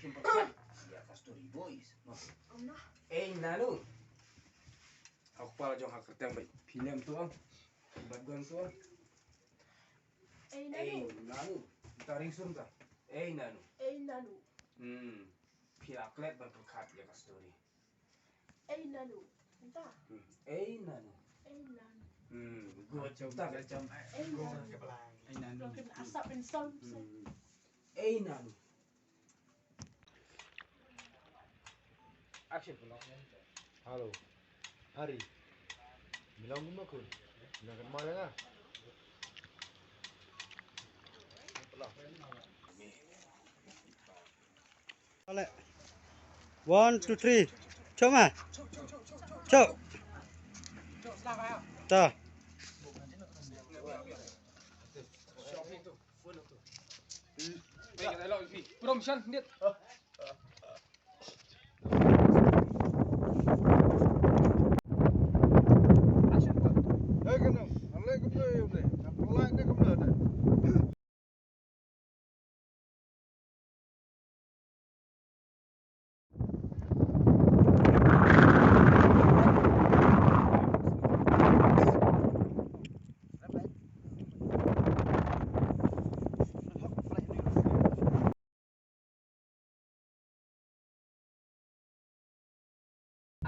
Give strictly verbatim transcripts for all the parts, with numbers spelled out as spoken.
Ïa ka story boys. Ei nanu. Hok pala jong ha kyrteng bai. Film tu ang. Bat gon tu ang. Ei nanu. Ei nanu. Ta ring sun ta. Ei nanu. Ei nanu. Hmm. Phi la klet ban pyrkhat ïa ka story. Ei nanu. Ynta. Hmm. Ei nanu. Ei nanu. Hmm. Good. Ynta ka jam. Ei nanu. Ei nanu. Broken asap in sound. Hmm. Ei nanu. Action. Hello. Hari. Bilang guma kun. Bilang kan mala nga. One, two, three. Choma. Cho. Ta. Prom shan dit.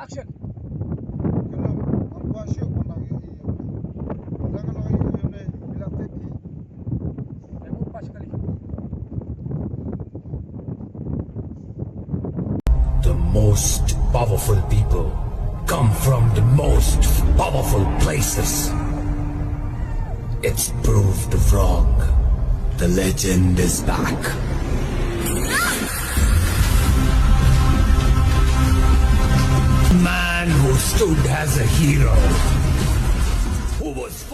Action. The most powerful people come from the most powerful places. It's proved wrong. The legend is back. Man who stood as a hero, who was